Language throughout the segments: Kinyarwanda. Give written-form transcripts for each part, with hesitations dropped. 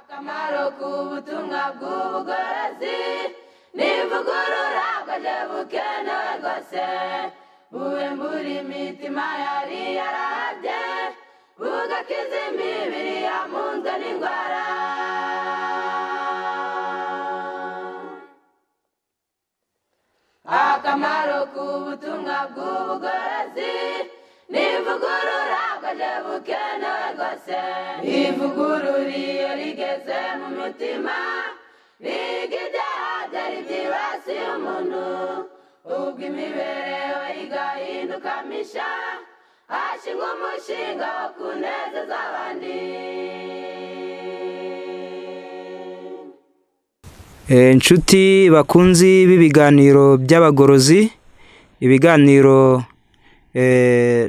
Akamaro k'ubutumwa bw'ubugorozi n'ivugurura bwaje bukenewe rwose, buhembura imitima yari yarahabye, bugakiza imibiri yamunzwe n'indwara. Akamaro k'ubutumwa bw'ubugorozi n'ivugurura bwaje bukenewe rwose, ivugurura iyo rigeze mu mitima riga ibyaha byari byibasiye umuntu, ubwo imibereho igahinduka misha, hashingwa umushinga wo kunezeza abandi. Inshuti bakunzi b'ibiganiro by'abagorozi, ibiganiro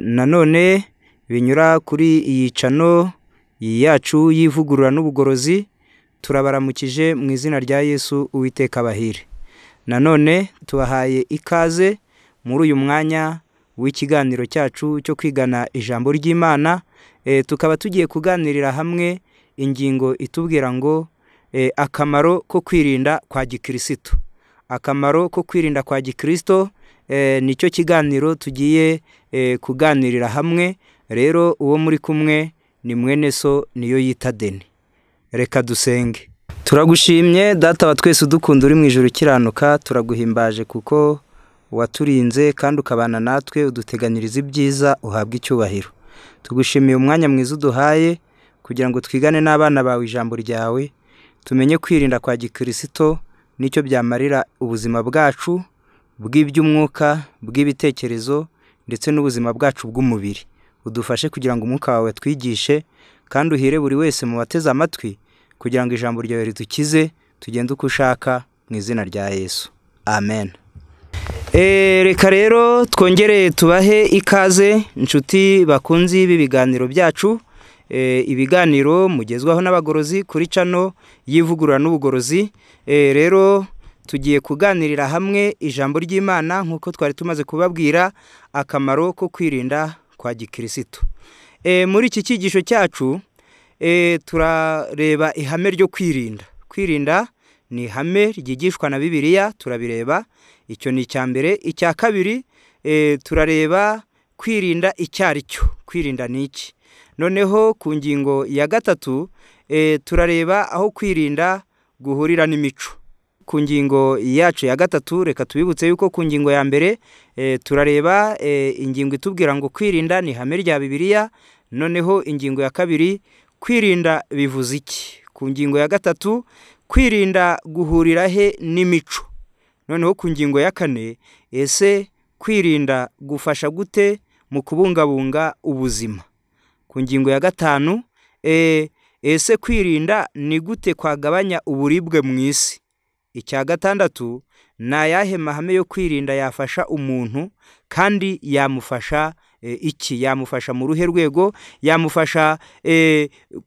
nanone binyura kuri iyi cano yacu y'ivugurura n'ubugorozi, turabaramukije mu izina rya Yesu. Uwiteka abahire. Nanone tubahaye ikaze muri uyu mwanya w'ikiganiro cyacu cyo kwigana ijambo ry'Imana. Tukaba tugiye kuganirira hamwe ingingo itubwira ngo akamaro ko kwirinda kwa gikristo. Akamaro ko kwirinda kwa gikristo nicyo kiganiro tugiye kuganirira hamwe. Rero uwo muri kumwe ni mwene so niyo yita Deni. Reka dusenge. Turagushimye Data wa twese udukunda uri mu ijuru ukiranuka, turaguhimbaje kuko waturinze kandi ukabana natwe, uduteganyiriza ibyiza, uhabwa icyubahiro. Tugushimiye umwanya mwiza uduhaye kugira ngo twigane n'abana bawe ijambo ryawe, tumenye kwirinda kwa gikristo nicyo byamarira ubuzima bwacu bw'iby'umwuka, bw'ibitekerezo ndetse n'ubuzima bwacu bw'umubiri. Udufashe kugira ngo umwuka wawe twigishe, kandi uhire buri wese mu bateze amatwi kugira ngo ijambo ryawe ridukize, tugende uko ushaka mu izina rya Yesu. Amen. Reka rero twongere tubahe ikaze inshuti bakunzi b'ibiganiro byacu, ibiganiro mugezwaho n'abagorozi kuri cano y'ivugurura n'ubugorozi. Rero tugiye kuganirira hamwe ijambo ry'Imana nk'uko twari tumaze kubabwira akamaro ko kwirinda kwa gikristo. Muri iki cyigisho cyacu turareba ihame ryo kwirinda. Kwirinda ni ihame ryigishwa na Bibiliya, turabireba, icyo ni icya mbere. Icya kabiri turareba kwirinda icyo ari cyo, kwirinda ni iki. Noneho ku ngingo ya gatatu turareba aho kwirinda guhurira n'imico. Ku ngingo yacu ya gatatu, reka tubibutse yuko ku ngingo ya mbere turareba ingingo itubwira ngo kwirinda ni ihame rya Bibiliya. Noneho ingingo ya kabiri, kwirinda bivuze iki. Ku ngingo ya gatatu, kwirinda guhurira he n'imico. Noneho ku ngingo ya kane, ese kwirinda gufasha gute mu kubungabunga ubuzima. Ku ngingo ya gatanu, ese kwirinda ni gute kwagabanya uburibwe mu isi. Icya gatandatu, ni ayahe mahame yo kwirinda yafasha umuntu, kandi yamufasha iki, yamufasha mu ruhe rwego, yamufasha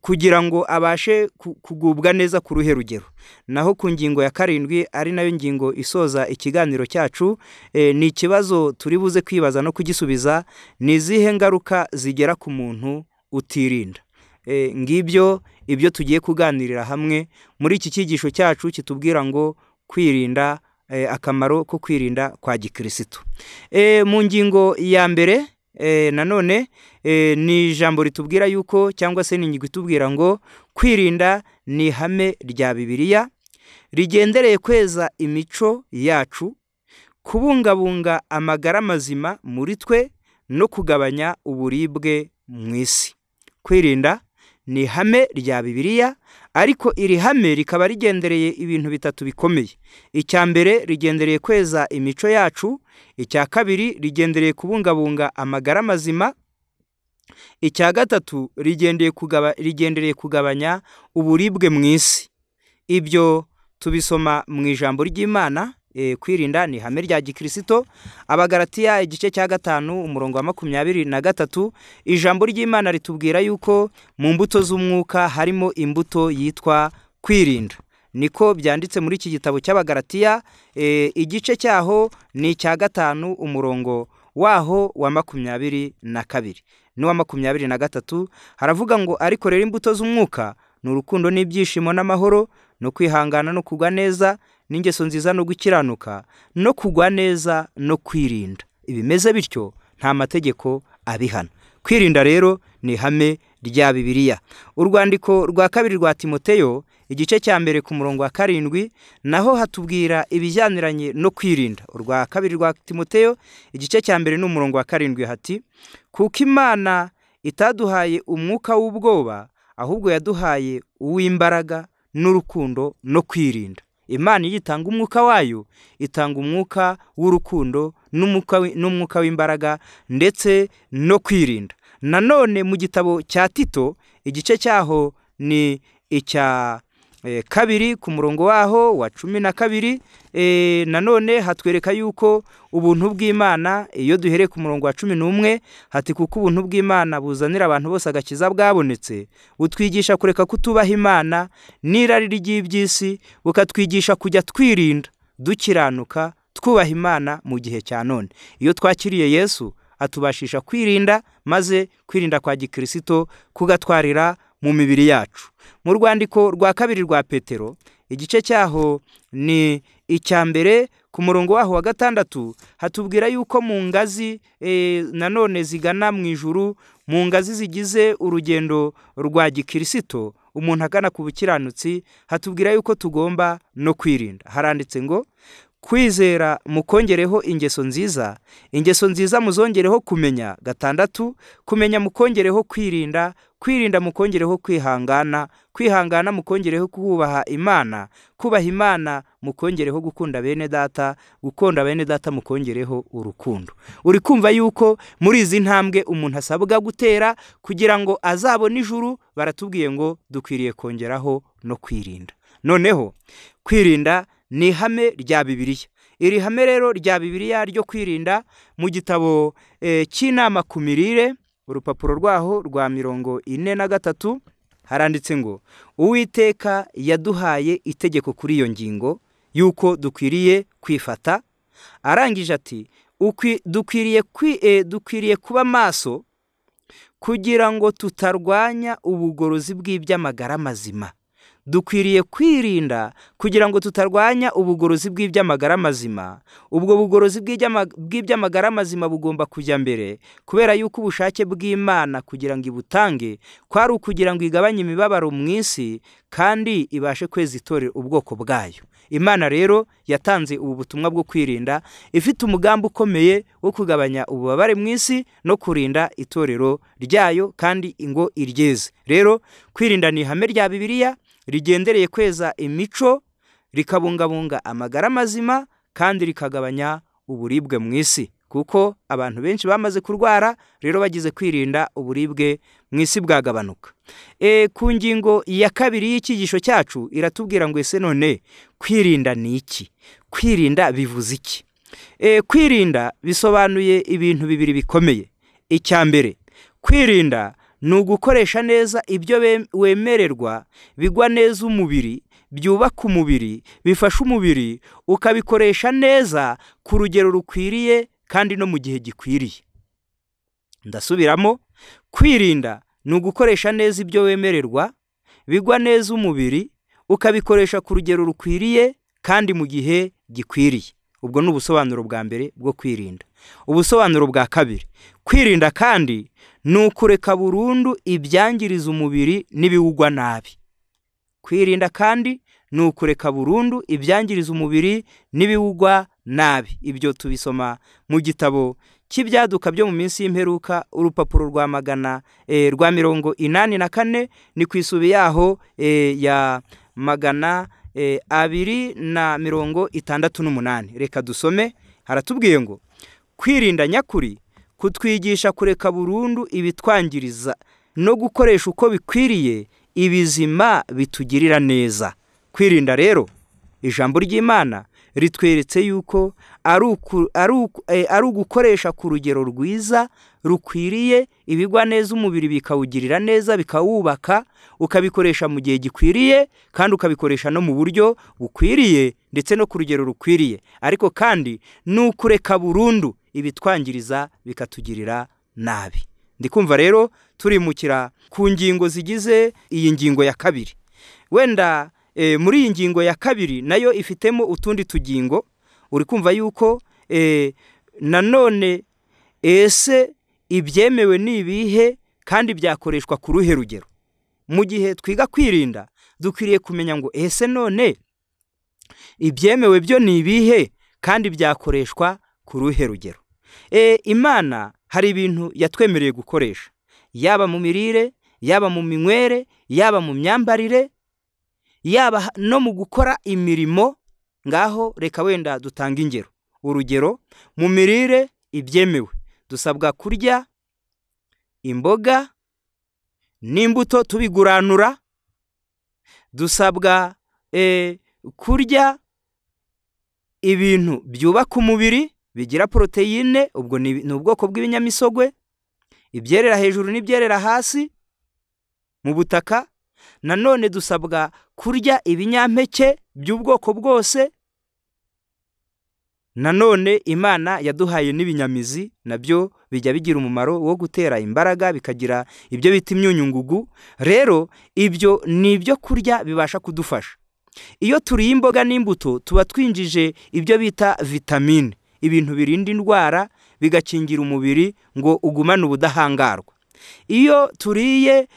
kugira ngo abashe kugubwa neza ku ruhe rugero. Naho ku ngingo ya karindwi, ari nayo ngingo isoza ikiganiro cyacu, ni ikibazo turi buze kwibaza no kugisubiza: ni izihe ngaruka zigera ku muntu utirinda. Ngibyo ibyo tugiye kuganirira hamwe muri iki cyigisho cyacu kitubwira ngo kwirinda, akamaro ko kwirinda kwa gikristo. Mu ngingo ya mbere nanone ni ijambo ritubwira yuko, cyangwa se ni ingingo itubwira ngo kwirinda ni ihame rya Bibiliya rigendereye kweza imico yacu, kubungabunga amagara mazima muri twe no kugabanya uburibwe mu isi. Kwirinda ni ihame rya Bibiliya, ariko iri hame rikaba rigendereye ibintu bitatu bikomeye. Icya mbere, rigendereye kweza imico yacu. Icya kabiri, rigendereye kubungabunga amagara mazima. Icya gatatu, rigendereye kugabanya uburibwe mu isi. Ibyo tubisoma mu ijambo ry'Imana. Kwirinda ni ihame rya gikristo. Abagalatiya igice cya 5 umurongo wa 23, ijambo ry'Imana ritubwira yuko mu mbuto z'umwuka harimo imbuto yitwa kwirinda. Niko byanditse muri iki gitabo cy'Abagalatiya, igice cyaho ni icya 5 umurongo waho wa 22 n'uwa 23, haravuga ngo ariko rero imbuto z'umwuka ni urukundo n'ibyishimo n'amahoro no kwihangana no kugwa neza n'ingeso nziza no gukiranuka no kugwa neza no kwirinda. Ibimeze bityo nta mategeko abihana. Kwirinda rero ni ihame rya Bibiliya. Urwandiko rwa kabiri rwa Timoteyo igice cya 1 ku murongo wa 7 naho hatubwira ibijyaniranye no kwirinda. Urwa kabiri rwa Timoteyo igice cya 1 n'umurongo wa 7 hati: kuko Imana itaduhaye umwuka w'ubwoba, ahubwo yaduhaye uw'imbaraga n'urukundo no kwirinda. Imana iyo itanga umwuka wayo, itanga umwuka w'urukundo n'umwuka w'imbaraga ndetse no kwirinda. Nanone mu gitabo cya Tito igice cyaho ni icya 2 ku murongo waho wa 12, nanone hatwereka yuko ubuntu bw'Imana, iyo duhereye ku murongo wa 11 hati: kuko ubuntu bw'Imana buzanira abantu bose agakiza bwabonetse, butwigisha kureka kutubaha Imana n'irari ry'iby'isi, bukatwigisha kujya twirinda dukiranuka twubaha Imana mu gihe cya none. Iyo twakiriye Yesu atubashisha kwirinda, maze kwirinda kwa Gikristo kugatwarira mu mibiri yacu. Mu rwandiko rwa kabiri rwa Petero igice cyaho ni icya 1 ku murongo waho wa 6 hatubwira yuko mu ngazi nanone zigana mu ijuru, mu ngazi zigize urugendo rwa Gikristo umuntu agana ku bukiranutsi, hatubwira yuko tugomba no kwirinda. Haranditse ngo: kwizera mukongereho ingeso nziza, ingeso nziza muzongereho kumenya. 6 kumenya mukongereho kwirinda, kwirinda mukongereho kwihangana, kwihangana mukongereho kubaha Imana, kubaha Imana mukongereho gukunda bene data, gukunda bene data mukongereho urukundo. Uri kumva yuko muri izi ntambwe umuntu asabwa gutera kugira ngo azabone ijuru, baratubwiye ngo dukwiriye kongeraho no kwirinda. Noneho kwirinda ni ihame rya Bibiliya. Iri hame rero rya Bibiliya ryo kwirinda, mu gitabo cy'inama ku mirire, urupapuro rwaho rwa 43 haranditse ngo: Uwiteka yaduhaye itegeko kuri iyo ngingo yuko dukwiriye kwifata. Arangije ati: dukwiriye kuba maso kugira ngo tutarwanya ubugorozi bw'iby'amagara mazima. Dukwiriye kwirinda kugira ngo tutarwanya ubugorozi bw'iby'amagara mazima. Ubwo bugorozi bw'iby'amagara mazima bugomba kujya mbere, kubera yuko ubushake bw'Imana kugira ngo ibutange kwari ukugira ngo igabanye imibabaro mu isi kandi ibashe kweza itorero ubwoko bwayo. Imana rero yatanze ubu butumwa bwo kwirinda ifite umugambi ukomeye wo kugabanya ububabare mu isi no kurinda itorero ryayo kandi ngo iryeze. Rero kwirinda ni ihame rya Bibiliya rigendereye kweza imico, rikabungabunga amagara mazima kandi rikagabanya uburibwe mu isi, kuko abantu benshi bamaze kurwara, rero bagize kwirinda uburibwe mu isi bwagabanuka. Ku ngingo ya 2 y'icyigisho cyacu iratubwira ngo ese none kwirinda ni iki? Kwirinda bivuze iki? Kwirinda bisobanuye ibintu bibiri bikomeye. Icya mbere, kwirinda ni ugukoresha neza ibyo wemererwa bigwa neza umubiri, byubaka umubiri, bifasha umubiri, ukabikoresha neza ku rugero rukwiriye kandi no mu gihe gikwiriye. Ndasubiramo, kwirinda ni ugukoresha neza ibyo wemererwa bigwa neza umubiri, ukabikoresha ku rugero rukwiriye kandi mu gihe gikwiriye. Ubwo ni ubusobanuro bwa mbere bwo kwirinda. Ubusobanuro bwa kabiri, kwirinda kandi ni ukureka burundu ibyangiriza umubiri n'ibiwugwa nabi. Kwirinda kandi ni ukureka burundu ibyangiriza umubiri n'ibiwugwa nabi. Ibyo tubisoma mu gitabo cy'ibyaduka byo mu minsi y'imperuka, urupapuro rwa 184, ni ku isubi yaho ya 268. Reka dusome. Haratubwiye ngo: kwirinda nyakuri kutwigisha kureka burundu ibitwangiriza no gukoresha uko bikwiriye ibizima bitugirira neza. Kwirinda rero, ijambo ry'Imana ritweretse yuko ari ugukoresha ku rugero rwiza rukwiriye ibigwa neza umubiri bikawugirira neza, bikawubaka, ukabikoresha mu gihe gikwiriye kandi ukabikoresha no mu buryo bukwiriye ndetse no ku rugero rukwiriye. Ariko kandi ni ukureka burundu ibitwangiriza bikatugirira nabi. Ndikumva rero turimukira ku ngingo zigize iyi ngingo ya kabiri. Wenda muri iyi ngingo ya kabiri nayo ifitemo utundi tugingo. Uri kumva yuko nanone ese ibyemewe ni ibihe kandi byakoreshwa ku ruhe rugero. Mu gihe twiga kwirinda dukwiriye kumenya ngo ese none ibyemewe byo ni ibihe kandi byakoreshwa ku ruhe rugero. Imana hari ibintu yatwemereye gukoresha, yaba mu mirire, yaba mu minywere, yaba mu myambarire, yaba no mu gukora imirimo. Ngaho reka wenda dutanga ingero. Urugero, mu mirire ibyemewe dusabwa kurya imboga n'imbuto tubiguranura, dusabwa kurya ibintu byubaka umubiri bigira poroteyine, ubwo ni ubwoko bw'ibinyamisogwe, ibyerera hejuru n'ibyerera hasi mu butaka. Nanone dusabwa kurya ibinyampeke by'ubwoko bwose. Nanone Imana yaduhaye n'ibinyamizi, nabyo bijya bigira umumaro wo gutera imbaraga, bikagira ibyo bita imyunyungugu. Rero ibyo ni ibyo kurya bibasha kudufasha. Iyo turiye imboga n'imbuto tuba twinjije ibyo bita vitamine, ibintu birinda indwara, bigakingira umubiri ngo ugumane ubudahangarwa. Iyo turiye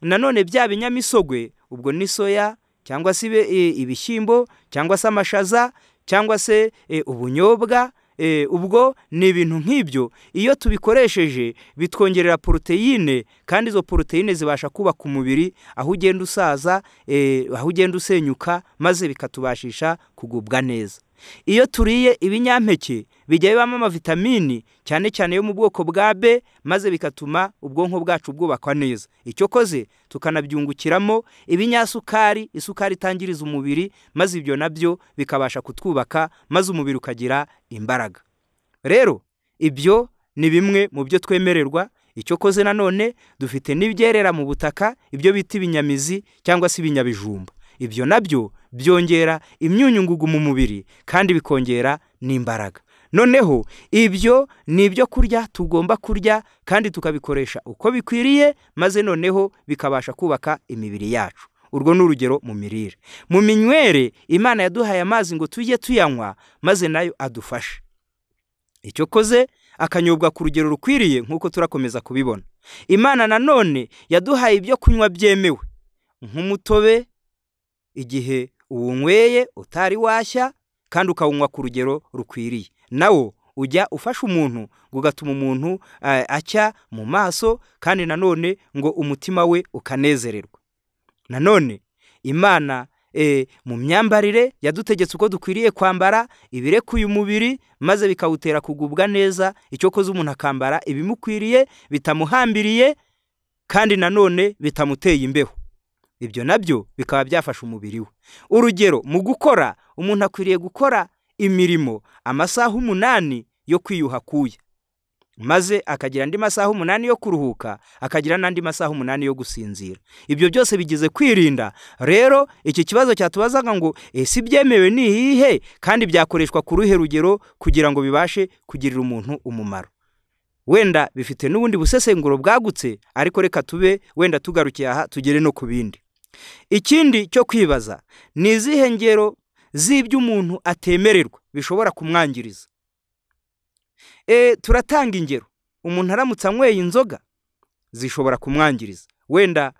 nanone bya binyamisogwe, ubwo ni soya cyangwa se ibishyimbo cyangwa se amashaza cyangwa se ubunyobwa, ubwo ni ibintu nk'ibyo. Iyo tubikoresheje bitwongerera poroteyine, kandi izo poroteyine zibasha kubaka umubiri aho ugenda usaza, aho ugenda usenyuka, maze bikatubashisha kugubwa neza. Iyo turiye ibinyampeke bijya bibamo amavitamini cyane cyane yo mu bwoko bwa B, maze bikatuma ubwonko bwacu bwubakwa neza. Icyo koze tukanabyungukiramo ibinyasukari, isukari itangiriza umubiri, maze ibyo nabyo bikabasha kutwubaka, maze umubiri ukagira imbaraga. Rero ibyo ni bimwe mu byo twemererwa. Icyo koze nanone dufite n'ibyerera mu butaka, ibyo bita ibinyamizi cyangwa se ibinyabijumba. Ibyo nabyo byongera imyunyungugu mu mubiri kandi bikongera n'imbaraga. Noneho ibyo ni ibyo kurya tugomba kurya kandi tukabikoresha uko bikwiriye, maze noneho bikabasha kubaka imibiri yacu. Urwo ni urugero mu mirire. Mu minywere Imana yaduhaye amazi ngo tujye tuyanywa, maze nayo adufashe. Icyo koze akanyobwa ku rugero rukwiriye, nk'uko turakomeza kubibona. Imana nanone yaduhaye ibyo kunywa byemewe nk'umutobe, igihe uwunyweye utari washya kandi ukawunywa ku rugero rukwiriye, nawo ujya ufasha umuntu ugatuma umuntu acya mu maso, kandi nanone ngo umutima we ukanezererwa. Nanone Imana mu myambarire yadutegetse uko dukwiriye kwambara ibirekuye umubiri, maze bikawutera kugubwa neza. Icyo koze umuntu akambara ibimukwiriye bitamuhambiriye kandi nanone bitamuteye imbeho, ibyo nabyo bikaba byafasha umubiri we. Urugero, mu gukora umuntu akwiriye gukora imirimo amasaha 8 yo kwiyuha kuya, maze akagira andi masaha 8 yo kuruhuka, akagira n'andi masaha 8 yo gusinzira. Ibyo byose bigize kwirinda. Rero iki kibazo cyatubazaga ngo ese ibyemewe ni ihihe kandi byakoreshwa ku ruhe rugero kugira ngo bibashe kugirira umuntu umumaro. Wenda bifite n'ubundi busesenguro bwagutse, ariko reka tube wenda tugarukiye aha tugere no ku bindi. Ikindi cyo kwibaza ni izihe ngero z'ibyo umuntu atemererwa bishobora kumwangiriza. Turatanga ingero. Umuntu aramutse anyweye inzoga zishobora kumwangiriza. Wenda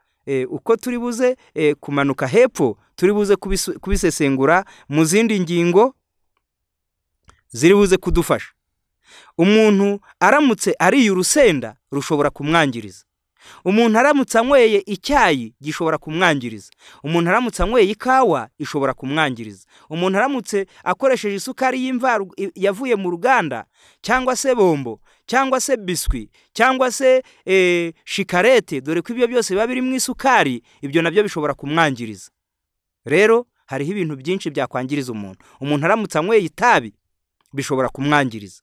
uko turi buze kumanuka hepfo turi buze kubisesengura mu zindi ngingo ziri buze kudufasha. Umuntu aramutse ariye urusenda rushobora kumwangiriza. Umuntu aramutse anyweye icyayi gishobora kumwangiriza. Umuntu aramutse anyweye ikawa ishobora kumwangiriza. Umuntu aramutse akoresheje isukari y'imvaru yavuye mu ruganda, cyangwa se bombo, cyangwa se biswi, cyangwa se shikarete, dore ko ibyo byose biba biri mu isukari, ibyo nabyo bishobora kumwangiriza. Rero hariho ibintu byinshi byakwangiriza umuntu. Umuntu aramutse anyweye itabi bishobora kumwangiriza.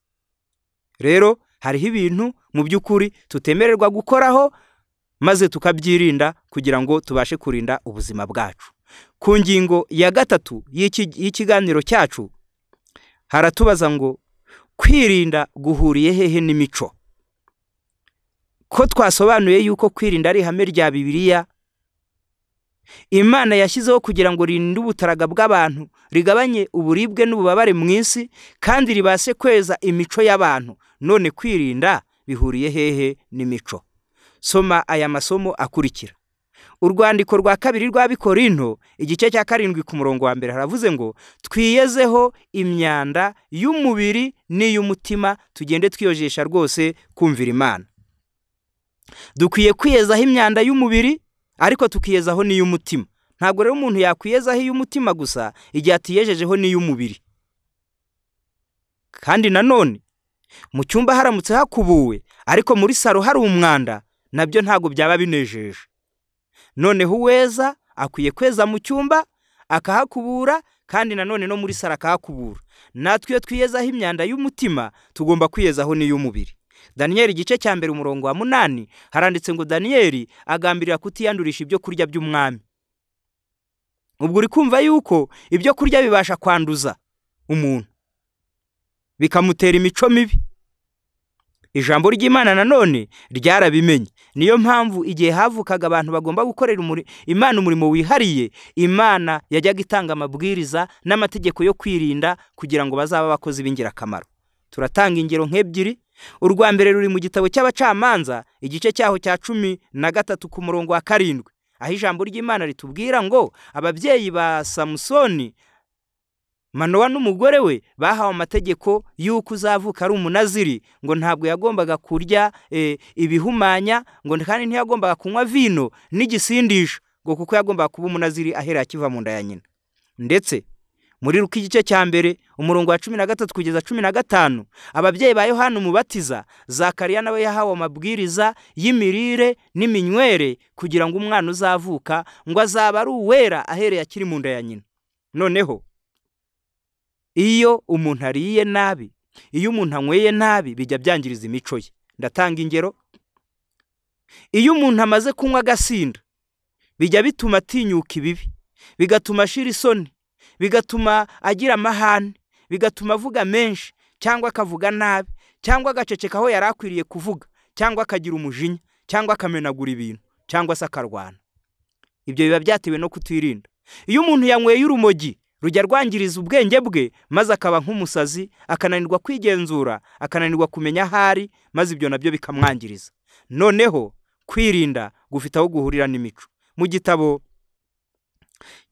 Rero hariho ibintu mu by'ukuri tutemererwa gukoraho, maze tukabyirinda kugira ngo tubashe kurinda ubuzima bwacu. Ku ngingo ya 3 y'ikiganiro cyacu haratubaza ngo kwirinda guhuriye hehe n'imico. Ko twasobanuye yuko kwirinda ari ihame rya Bibiliya Imana yashyizeho kugira ngo ririnde ubutaraga bw'abantu, rigabanye uburibwe n'ububabare mu isi, kandi ribashe kweza imico y'abantu. None kwirinda bihuriye hehe n'imico? Soma aya masomo akurikira. Urwandiko rwa kabiri rw'Abikorinto igice cya 7 ku murongo wa 1 haravuze ngo twiyezeho imyanda y'umubiri n'iy'umutima, tugende twiyojesha rwose kumvira Imana. Dukwiye kwiyezaho imyanda y'umubiri ariko tukiyezaho n'iy'umutima. Ntabwo rero umuntu yakwiyezaho iy'umutima gusa igihe atiyejejeho n'iy'umubiri. Kandi nanone mu cyumba haramutse hakubuwe ariko muri saro hari umwanda, nabyo ntabwo byaba binejeje. Noneho uweza akwiye kweza mu cyumba akahakubura, kandi nanone no muri saro akahakubura. Natwe iyo twiyezaho imyanda y'umutima tugomba kwiyezaho n'iy'umubiri. Daniyeli igice cya 1 umurongo wa 8 haranditse ngo Daniyeli agambirira kutiyandurisha ibyo kurya by'umwami. Ubwo uri kumva yuko ibyo kurya bibasha kwanduza umuntu bikamutera imico mibi. Ijambo ry'Imana nanone ryarabimenye. Niyo mpamvu igihe havukaga abantu bagomba gukorera Imana umurimo wihariye, Imana yajyaga itanga amabwiriza n'amategeko yo kwirinda kugira ngo bazaba abakozi b'ingirakamaro. Turatanga ingero nk'ebyiri. Urwa mbere ruri mu gitabo cy'Abacamanza igice cyaho cya 13 ku murongo wa 7, aho ijambo ry'Imana ritubwira ngo ababyeyi ba Samusoni, Manowa n'umugore we, bahawe amategeko y'uko uzavuka ari umunaziri, ngo ntabwo yagombaga kurya ibihumanya, ngo kandi ntiyagombaga kunywa vino n'igisindisha, ngo kuko yagombaga kuba umunaziri ahera akiva mu nda ya nyina. Ndetse muri Luka igice cya 1 umurongo wa 13 kugeza 15, ababyeyi ba Yohana Umubatiza, Zakariya nawe yahawe amabwiriza y'imirire n'iminywere kugira ngo umwana uzavuka ngo azaba ari uwera ahereye akiri mu nda ya nyina. Noneho iyo umuntu ariye nabi, iyo umuntu anyweye nabi, bijya byangiriza imico ye. Ndatanga ingero. Iyo umuntu amaze kunywa agasinda, bijya bituma atinyuka ibibi, bigatuma ashira isoni, bigatuma agira amahane, bigatuma avuga menshi cyangwa akavuga nabi, cyangwa agaceceka aho yari akwiriye kuvuga, cyangwa akagira umujinya, cyangwa akamenagura ibintu, cyangwa se akarwana. Ibyo biba byatewe no kutirinda. Iyo umuntu yanyweye urumogi, rujya rwangiriza ubwenge bwe, maze akaba nk'umusazi, akananirwa kwigenzura, akananirwa kumenya ahari, maze ibyo nabyo bikamwangiriza. Noneho kwirinda gufite aho guhurira n'imico. Mu gitabo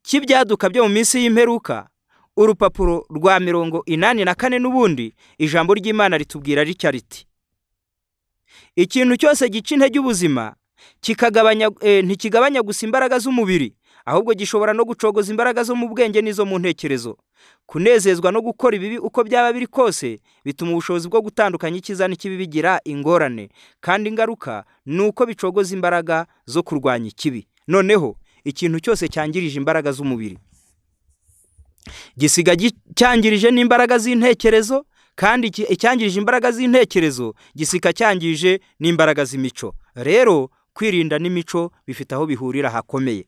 cy'ibyaduka byo mu minsi y'imperuka, urupapuro rwa 84 n'ubundi, ijambo ry'Imana ritubwira ritya riti: ikintu cyose gica intege ubuzima kikagabanya, ntikigabanya gusa imbaraga z'umubiri, ahubwo gishobora no gucogoza imbaraga zo mu bwenge n'izo mu ntekerezo. Kunezezwa no gukora ibibi uko byaba biri kose bituma ubushobozi bwo gutandukanya icyiza n'ikibi bigira ingorane, kandi ingaruka ni uko bicogoza imbaraga zo kurwanya ikibi. Noneho ikintu cyose cyangirije imbaraga z'umubiri gisiga cyangirije n'imbaraga z'intekerezo, kandi icyangirije imbaraga z'intekerezo gisika cyangije n'imbaraga z'imico. Rero kwirinda n'imico bifite aho bihurira hakomeye.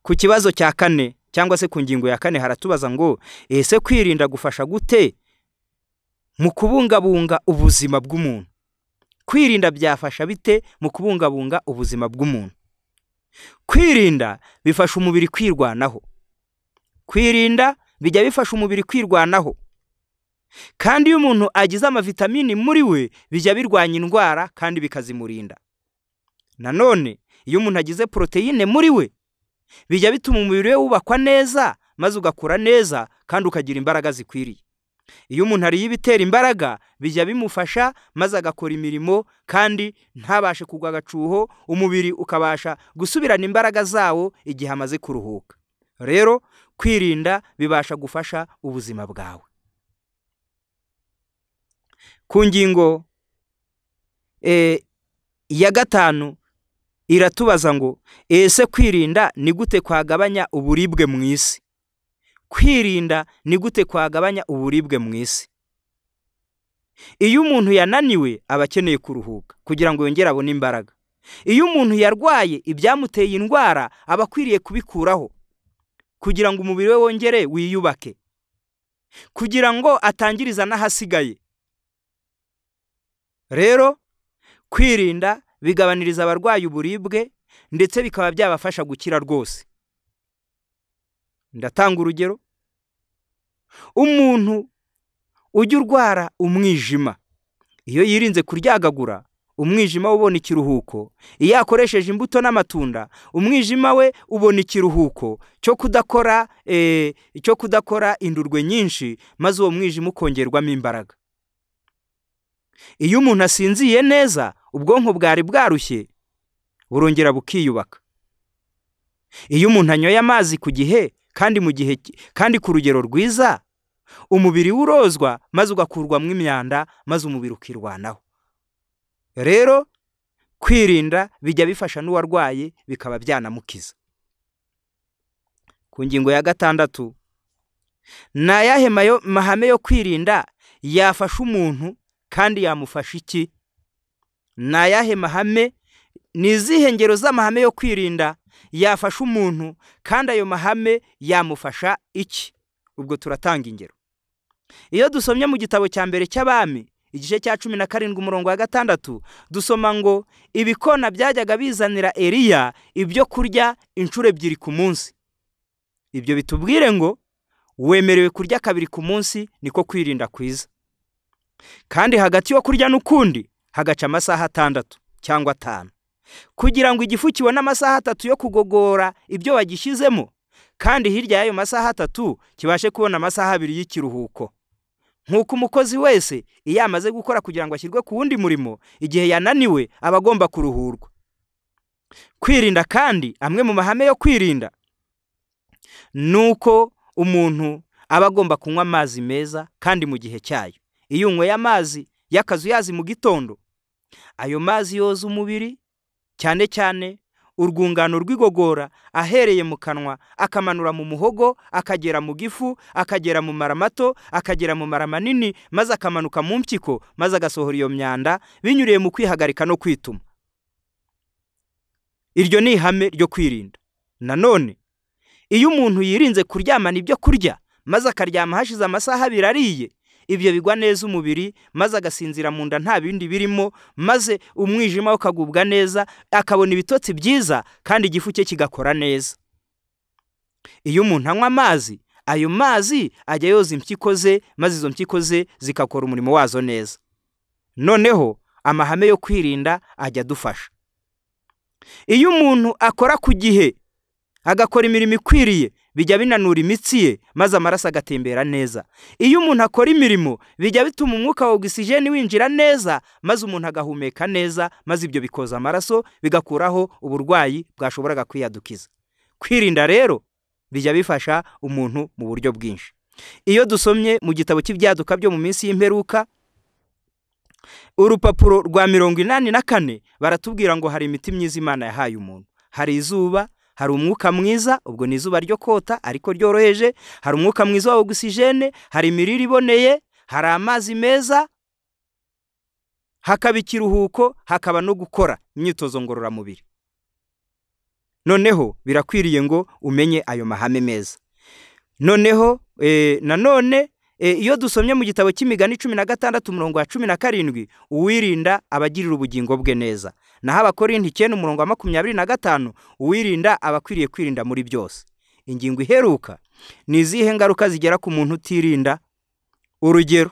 Ku kibazo cya 4 cyangwa se ku ngingo ya 4 haratubaza ngo ese kwirinda gufasha gute mu kubungabunga ubuzima bw'umuntu? Kwirinda byafasha bite mu kubungabunga ubuzima bw'umuntu? Kwirinda bifasha umubiri kwirwanaho. Kwirinda bijya bifasha umubiri kwirwanaho. Kandi iyo umuntu agize amavitamini muri we, bijya birwanya indwara kandi bikazimurinda. Nanone iyo umuntu agize poroteyine muri we, bijya bituma umubiri we wubakwa neza, maze ugakura neza kandi ukagira imbaraga zikwiriye. Iyo umuntu ariye ibitera imbaraga, bijya bimufasha maze agakora imirimo kandi ntabashe kugwa agacuho, umubiri ukabasha gusubirana imbaraga zawo igihe amaze kuruhuka. Rero kwirinda bibasha gufasha ubuzima bwawe. Ku ngingo ya 5 iratubaza ngo ese kwirinda ni gute kwagabanya uburibwe mu isi? Kwirinda ni gute kwagabanya uburibwe mu isi? Iyo umuntu yananiwe aba akeneye kuruhuka kugira ngo yongere abone imbaraga. Iyo umuntu yarwaye ibyamuteye indwara aba akwiriye kubikuraho kugira ngo umubiri we wongere wiyubake, kugira ngo atangiriza n'ahasigaye. Rero Kwirinda bigabaniriza abarwayi uburibwe ndetse bikaba byabafasha gukira rwose. Ndatanga urugero: umuntu ujya urwara umwijima, iyo yirinze kuryagagura, umwijima we ubona ikiruhuko. Iyo akoresheje imbuto n'amatunda, umwijima we ubona ikiruhuko cyo kudakora indurwe nyinshi, maze uwo mwijima ukongerwamo imbaraga. Iyo umuntu asinziye neza, ubwonko bwari bwarushye burongera bukiyubaka. Iyo umuntu anyoye amazi ku gihe kandi mu gihe kandi ku rugero rwiza, umubiri we urozwa maze ugakurwamo imyanda, maze umubiri ukirwanaho. Rero kwirinda bijya bifasha n'uwarwaye, bikaba byanamukiza. Ku ngingo ya gatandatu, ni ayahe mahame yo kwirinda yafasha umuntu kandi yamufasha iki? Ni ayahe mahame, ni izihe ngero z'amahame yo kwirinda yafasha umuntu, kandi ayo mahame yamufasha iki? Ubwo turatanga ingero. Iyo dusomye mu gitabo cya mbere cy'Abami, igice cya 17, umurongo wa 6, dusoma ngo ibikona byajyaga bizanira Eliya ibyo kurya inshuro ebyiri ku munsi. Ibyo bitubwire ngo wemerewe kurya kabiri ku munsi, niko kwirinda kwiza, kandi hagati yo kurya n'ukundi hagaca amasaha 6 cyangwa 5, kugira ngo igifu kibone amasaha 3 yo kugogora ibyo wagishyizemo, kandi hirya y'ayo masaha 3 kibashe kubona amasaha 2 y'ikiruhuko, nk'uko umukozi wese iyo amaze gukora kugira ngo ashyirwe ku wundi murimo, igihe yananiwe aba agomba kuruhurwa. Kwirinda kandi, amwe mu mahame yo kwirinda ni uko umuntu aba agomba kunywa amazi meza kandi mu gihe cyayo. Iyo unyweye amazi y'akazuyazi mu gitondo, ayo mazi yoza umubiri, cyane cyane urwungano rw'igogora, ahereye mu kanwa akamanura mu muhogo, akagera mu gifu, akagera mu mara mato, akagera mu mara manini, maze akamanuka mu mpyiko, maze agasohora iyo myanda binyuriye mu kwihagarika no kwituma. Iryo ni ihame ryo kwirinda. Nanone iyo umuntu yirinze kuryamana ibyo kurya, maze akaryama hashize amasaha 2 ariye, ibyo bigwa neza umubiri, maze agasinzira mu nda nta bindi birimo, maze umwijima ukagubwa neza, akabona ibitotsi byiza, kandi igifu cye kigakora neza. Iyo umuntu anywa amazi, ayo mazi ajya yoza impyiko ze, maze izo mpyiko ze zigakora umurimo wazo neza. Noneho amahame yo kwirinda ajya adufasha. Iyo umuntu akora ku gihe, agakora imirimo ikwiriye, bijya binanura imitsi ye, maze amaraso agatembera neza. Iyo umuntu akora imirimo, bijya bituma umwuka wa ogisijeni winjira neza, maze umuntu agahumeka neza, maze ibyo bikoza amaraso, bigakuraho uburwayi bwashoboraga kwiyadukiza. Kwirinda rero bijya bifasha umuntu mu buryo bwinshi. Iyo dusomye mu gitabo cy'Ibyaduka byo mu minsi y'imperuka, urupapuro rwa 84, baratubwira ngo hari imiti myiza Imana yahaye umuntu. Hari izuba, hari umwuka mwiza, ubwo ni izuba ryo kota ariko ryoroheje, hari umwuka mwiza wa ogisijene, hari imirire iboneye, hari amazi meza, hakaba ikiruhuko, hakaba no gukora imyitozo ngororamubiri. Noneho birakwiriye ngo umenye ayo mahame meza. Noneho nanone iyo dusomye mu gitabo cy'Imigani 16, umurongo wa 17, uwirinda abagirira ubugingo bwe neza. Naho Abakorinti 9, umurongo wa 25, uwirinda aba akwiriye kwirinda muri byose. Ingingo iheruka: ni izihe ngaruka zigera ku muntu utirinda? Urugero,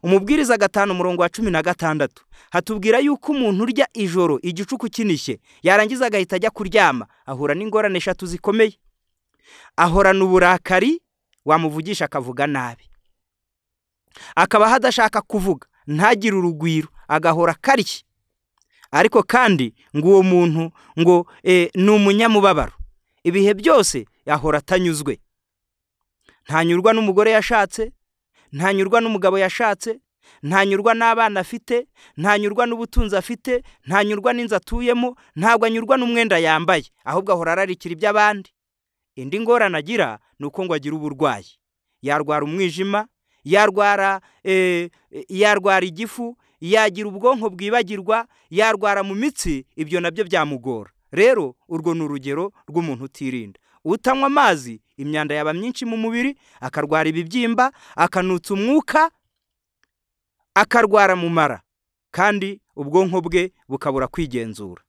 Umubwiriza 5, umurongo wa 16, hatubwira yuko umuntu urya ijoro igicuku kinishye, yarangiza agahita ajya kuryama, ahura n'ingorane eshatu zikomeye. Ahorana uburakari, wamuvugisha akavuga nabi, akabaho adashaka kuvuga, ntagire urugwiro, agahora akarishye. Ariko kandi ngo uwo muntu ngo ni umunyamubabaro ibihe byose, yahora atanyuzwe, ntanyurwa n'umugore yashatse, ntanyurwa n'umugabo yashatse, ntanyurwa n'abana afite, ntanyurwa n'ubutunzi afite, ntanyurwa n'inzu atuyemo, ntabwo anyurwa n'umwenda yambaye, ahubwo ahora ararikira iby'abandi. Indi ngorane agira ni uko ngo agira uburwayi: yarwara umwijima, yarwara igifu, yagira ubwonko bwibagirwa, yarwara mu mitsi, ibyo nabyo byamugora. Rero urwo ni urugero rw'umuntu utirinda. Utanywa amazi, imyanda yaba myinshi mu mubiri, akarwara ibibyimba, akanutsa umwuka, akarwara mu mara, kandi ubwonko bwe bukabura kwigenzura.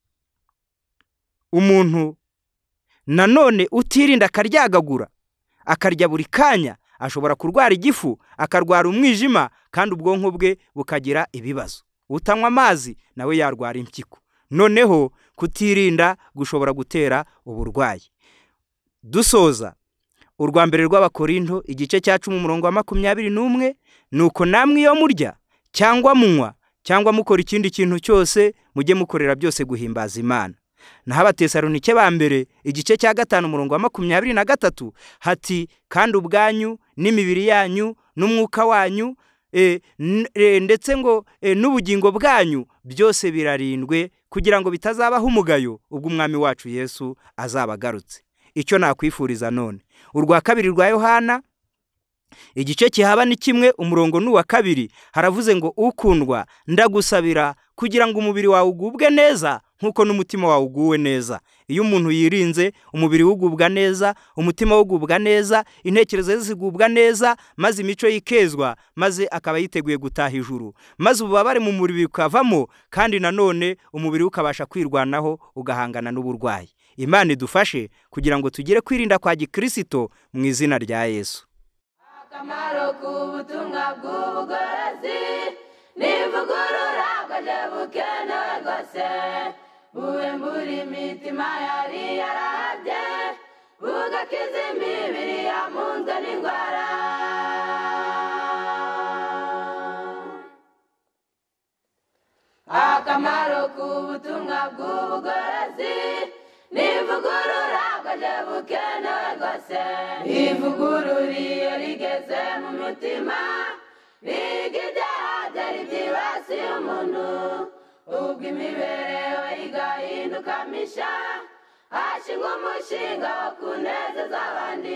Umuntu nanone utirinda akaryagagura, akarya buri kanya, ashobora kurwara igifu, akarwara umwijima, kandi ubwonko bwe bukagira ibibazo. Utanywa amazi nawe yarwara impyiko. Noneho kutirinda gushobora gutera uburwayi. Dusoza urwa mbere rw'Abakorinto igice cya 10 umurongo wa 21, nuko namwe iyo murya cyangwa munywa cyangwa mukora ikindi kintu cyose, mujye mukorera byose guhimbaza Imana. Naho Abatesalonike ba mbere igice cya 5 umurongo wa 23 hati kandi ubwanyu n'imibiri yanyu n'umwuka wanyu ndetse ngo n'ubugingo bwanyu byose birarindwe, kugira ngo bitazabaho umugayo ubwo Umwami wacu Yesu azabagarutse. Icyo nakwifuriza none, urwa kabiri rwa Yohana igice kihaba ni kimwe umurongo n'uwa 2, haravuze ngo ukundwa ndagusabira kugira ngo umubiri wawe ugubwe neza nkuko n'umutima wawe uguwe neza. Iyo umuntu yirinze, umubiri ugubwa neza, umutima ugubwa neza, intekerezo ze zigubwa neza, maze imico yikezwa, maze akaba yiteguye gutaha ijuru, maze ububabare mu mubiri bukavamo, kandi nanone umubiri ukabasha kwirwanaho ugahangana n'uburwayi. Imana idufashe kugira ngo tugere kwirinda kwa Gikristo mu izina rya Yesu. Akamaro k'ubutumwa bw'ubugorozi n'ivugurura bwaje bukenewe rwose, buhembura imitima yari yarahabye, bugakiza imibiri yamunzwe n'indwara. Akamaro k'ubutumwa bw'ubugorozi n'ivugurura bwaje bukenewe rwose, ivugurura iyo rigeze mu mitima, riga ibyaha byari byibasiye umuntu, ubwo imibereho igahinduka misha, hashingwa umushinga wo kunezeza abandi.